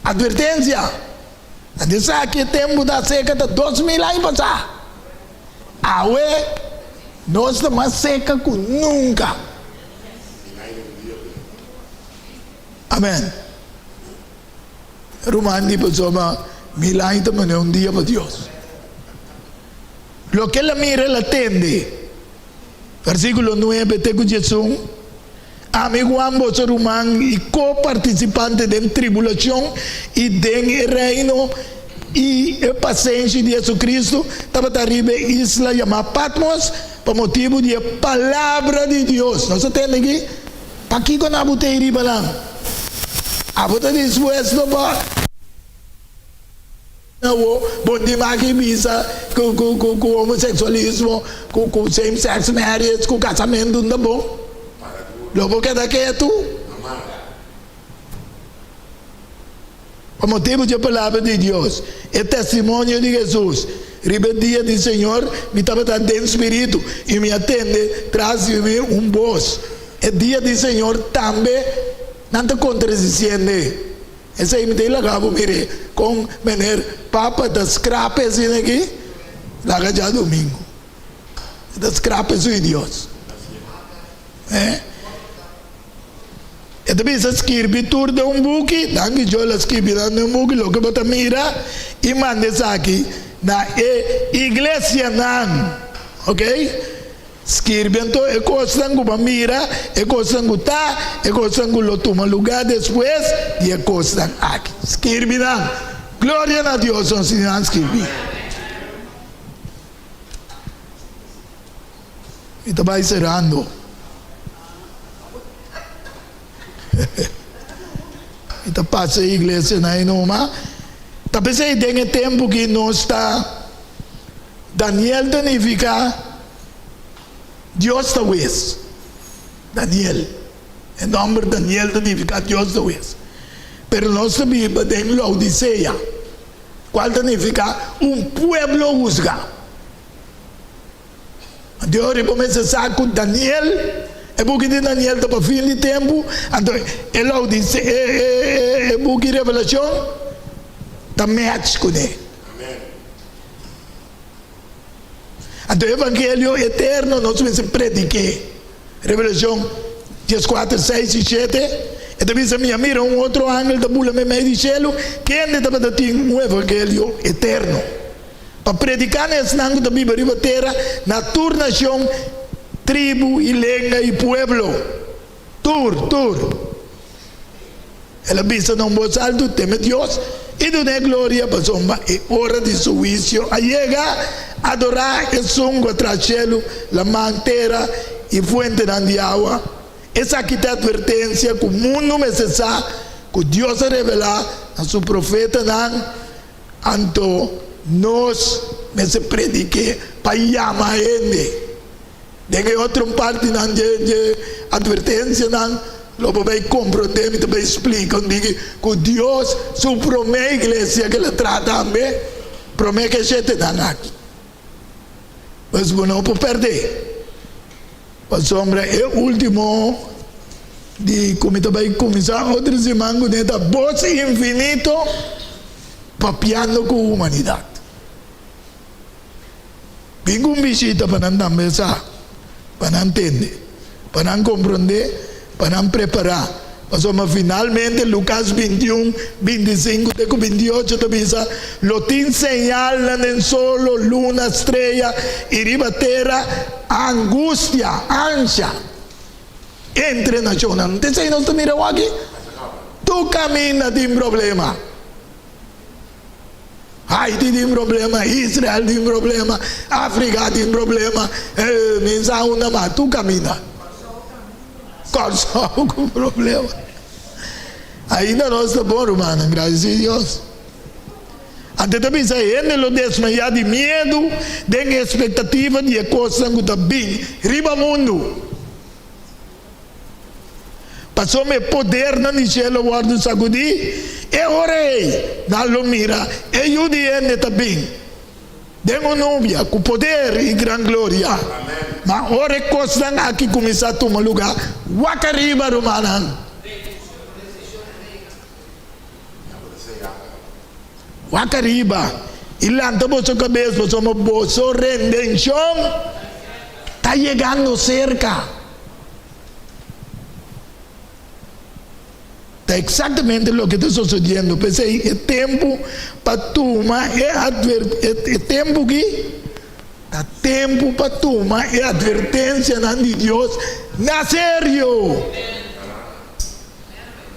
Atvertensia, Nan di sa ki e tempu ta serka ta 2000 aña pasá. Awe nos ta mas seka ku nunka. Amen. Ruman di pasobra mil aña ta manera un dia pa Dios. Loke el a mira el a tende. Versíkulo nuebe te ku diesun, Ami Juan, boso ruman i ko-partisipante den tribulashon i den e reino i e pasenshi di Jesucristo, tabata riba e isla yamá Patmos pa motibu di e palabra di Dios. Nos a tende aki? Pakiko nan a but'ei riba nan? Abo ta dispuesto pa. Awo, bo di maki bisa ku homoseksualismo, ku same sex marriage, ku kasamentu no ta bon? Lo bo keda ketu? Pa motibu dje palabra di Dios, e testimonio di Hesus, riba e dia di Señor mi tabata den spiritu, i mi a tende tras di mi un bos. E dia di Señor tambe nan ta kontradisiende. Esei mi ta i laga bo mir'é kon meneer Papa ta skrape asina aki, laga djadumingu. E ta skrape su i Dios. Eh. E ta bisa skirbi tur den un buki, danki Joel a skirbi nan den un buki loke bo ta mira i manda esaki na e iglesianan. Ok? Skirbi anto e kosnan ku bo a mira, e kosnan ku ta, e kosnan ku lo tuma lugá despues di e kosnan aki. Skirbi nan. Gloria na Dios nos tin nan skirbi. Mi ta bai serando. Mi ta pasa e iglesia na e numa. Ta p'esei den e tempu ki nos ta Daniel ta nifiká Dios ta wes. Daniel. E nòmber Daniel ta nifiká Dios ta wes. Pero nos ta biba den Laodisea, kual ta nifiká un pueblo husgá. Anto ora bo mester sa ku Daniel, e buki di Daniel ta pa fin di tempu, anto e Laodise, e e buki Revelashon ta match kuné. Anto e evangelio eterno nos mester predik'é. Revelashon dieskuater, seis i shete, e ta bisa, Mi a mira un otro angel ta bula meimei di shelu, kende tabata tin un evangelio eterno. Pa prediká na esnan ku ta biba riba tera, na tur nashon, tribu i lenga i pueblo. Tur, tur. El a bisa na un bos altu, Teme Dios i dun'é gloria, pasobra e ora di su huisio a yega. Adorá esun ku a traha shelu, laman, tera i fuentenan di awa. Esaki ta e atvertensia ku mundu mester sa ku Dios a revelá na su profetanan. Anto nos mester predik'é pa yama hende. Den e otro partinan dje dje atvertensianan lo bo bai komprondé, mi ta bai splika un diki ku Dios su promé iglesia ku el a traha tambe promé ku e shetenan aki. Pues bo no por pèrdè. Pasobra e último di ku mi ta bai kuminsá otro siman kuné ta Bos Infinito Papiando ku Humanidat. Bin ku un bishita pa nan tambe sa, pa nan tende, pa nan komprondé, pa nan prepará. Pasobra finalmente Lukas bintiun, bintisinku te ku bintiocho ta bisa, Lo tin señalnan den solo, luna, strea i riba tera, angustia, ansha, entre nashonnan. Te esei nos ta mira awaki? Tur kaminda tin problema. Haiti tin problema, Israel tin problema, Afrika tin problema, mi sa unda mas, tur kaminda. Kòrsou ku problema. Ainda nos ta bon rumannan, gracias di Dios. Anto ta bisa hende lo desmayá di miedu den espektativa di e kosnan ku ta bin riba mundu. Pasobra e podernan di shelu a wòrdu sagudí, e ora ei nan lo mira e Yu di hende ta bin den un nubia ku poder i gran gloria. Ma ora e kosnan aki kuminsá tuma lugá, wak ariba, rumannan! Wak ariba i lanta boso kabes, pasobra boso rendenshon ta yegando serka. Ta eksaktamente loke ta sosodiendo. P'esei e tempu pa tuma e e tempu aki ta tempu pa tuma e atvertensianan di Dios na serio.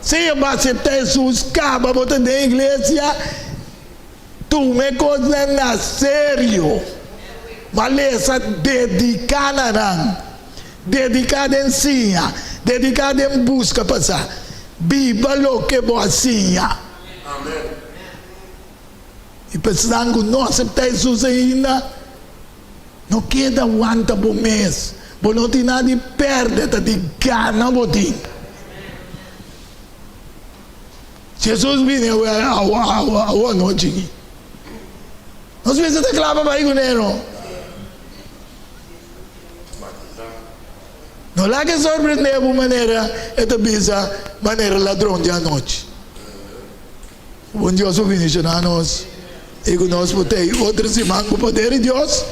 Sea bo aseptá Hesus kaba bo ta den iglesia, tuma e kosnan na serio. Bo a lesa dediká na nan, dediká den siña, dediká den buska pa sa. Biba loke bo a siña. I pa esnan ku no aseptá Hesus ainda, no keda wanta bo mes. Bo no tin nada di pèrdè, ta di gana bo tin. Jesus bini awe awe anochi aki. Nos mester ta kla pa bai kuné no. No laga e sorprendé bo manera e ta bisa manera ladron di anochi. Bon Dios por bendiciona nos y cu nos por tei otro siman cu poder di Dios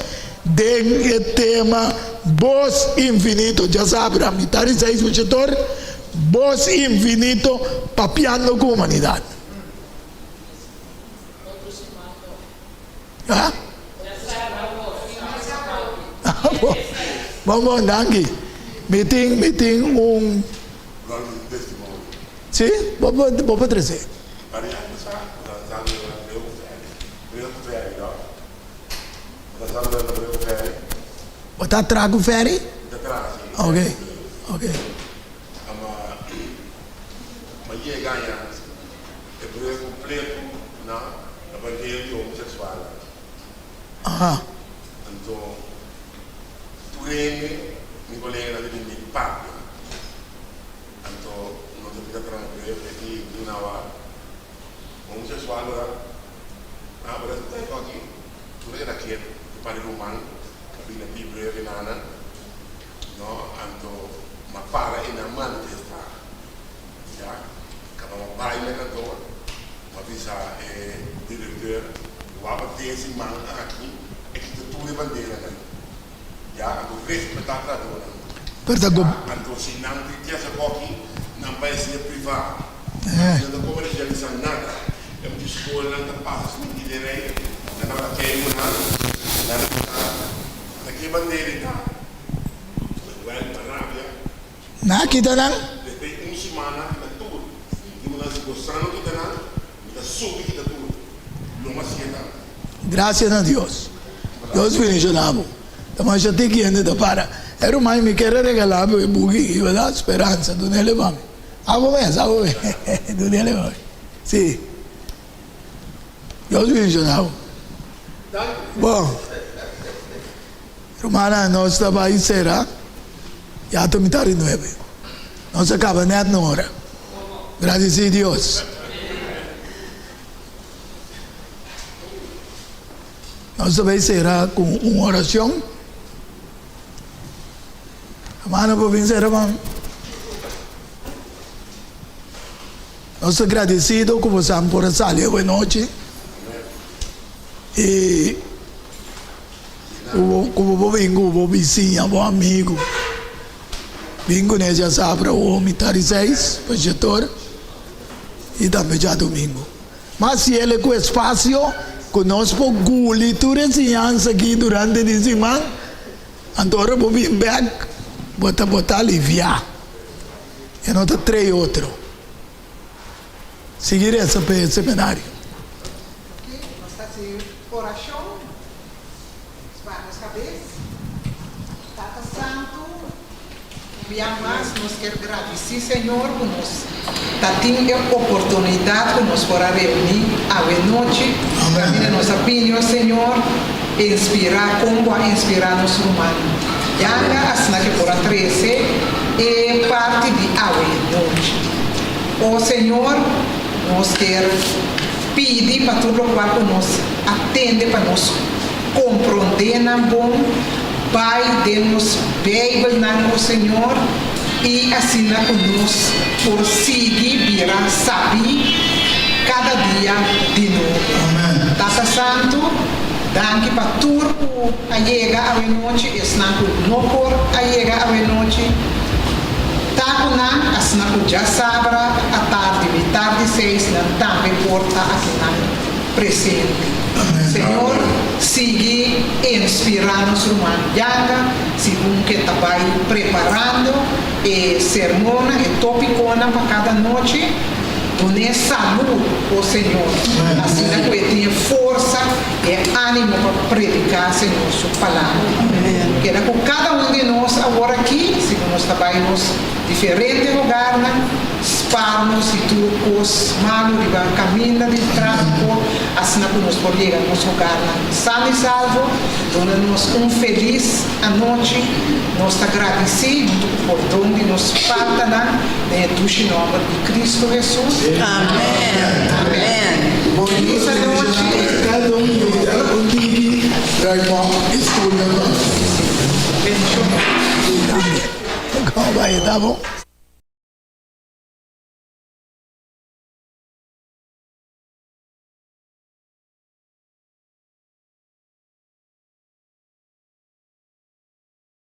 den e tema Bos Infinito. Djasabra mitad di seis muchator Bos Infinito papiando cu humanidad. Ha? Bon bon danki. Mi tin mi tin un. Si, bo bo por trese. Bo ta traha ku ferry? Ok, ok. Aha. Anto no ta bira traha bref e di duna wa homosexual ora ah ora ta e koki tur a keda ketu e par di ruman a bini a pidi bref e nana no anto ma para e nan manifesta ya kaba ma bai na kantoor ma bisa e directeur wak pa den siman aki e kita tur e banderanan. Ya anto respetá trahadónan. Pero ta go. Anto si nan tin tiasa koki, nan bai hasié privá. Nan no ta komersialisá nada. E mucha skolnan ta pasa su miti den rei, nan tabata kei ku nan, nan a bisa, Ta ke bandera ei ta? Wèl, pa rabia. Nan a kita nan. Despues un simana kita tur. Di ku nan si gosá no kita nan, mi ta subi kita tur. Lo mas hasié ta. Gracias na Dios. Dios bendiciona bo. Ta masha tiki hende ta para. E ruman mi kier a regala bo e buki aki, verdad? Speransa. Dunele pa mi. Abo mes, abo mes. Dunele pa mi. Si. Dios bendiciona bo. Bon. Rumannan, nos ta bai cera. Ya ta mitad di nuebe. Nos a caba net na ora. Gradeci Dios. Nos ta bay sera cu un oracion. Hermano por bin sera man. Nos ta gradecido cu bosan por a sali awe nochi. Y cu bo por bin cu bo bisiña, bo amigo. Bin cu ne djasabra o mitad di seis pa djetor y tambe djadomingo. Mas si el e ku espasio ku nos por guli tur e siñansa aki durante di siman, anto ora bo bin bek bo ta bo ta aliviá. E no ta trei otro. Sigui resa pa e seminario. Oké, nos ta hasi orashon. Nos baha nos kabes. Tata Santu, un bia mas nos kier gradisí Señor ku nos ta tin e oportunidat ku nos por a reuní awe nochi. Kaminda nos a bini, o Señor, inspirá kon Bo a inspirá nos ruman Yanga asina ke por a trese e parti di awe nochi. O Señor, nos kier pidi pa tur lokual ku nos a tende pa nos komprondé nan bon, bai den nos Beibelnan, o Señor, i asina ku nos por sigui bira sabí kada dia di nobo. Tata Santu, danki pa tur ku a yega awenochi, esnan ku no por a yega awenochi, ta ku nan, asina ku djasabra atardi mitar di seis nan tambe por ta akinan. Presente. Señor sigui inspirá nos ruman Yanga segun ke ta bai preparando e sermonnan, e tópikonan pa kada nochi. Dun'é salú, o Señor, asina ku e tin e forsa, e ánimo pa prediká Señor su palabra. Keda ku kada un di nos awor aki, segun nos ta bai nos diferente hogarnan. Spar nos di tur kos malu riba kaminda di tráfiko, asina ku nos por yega nos hogarnan sano i salvo. Duna nos un felis anochi. Nos ta gradisí huntu ku pordon di nos faltanan den e dushi nòmber di Kristu Hesus. Amèn. Amèn. Felis anochi. Kada un yuda un tiki ruimon i studia nos. Bendishon. Komo bai? Ta bon?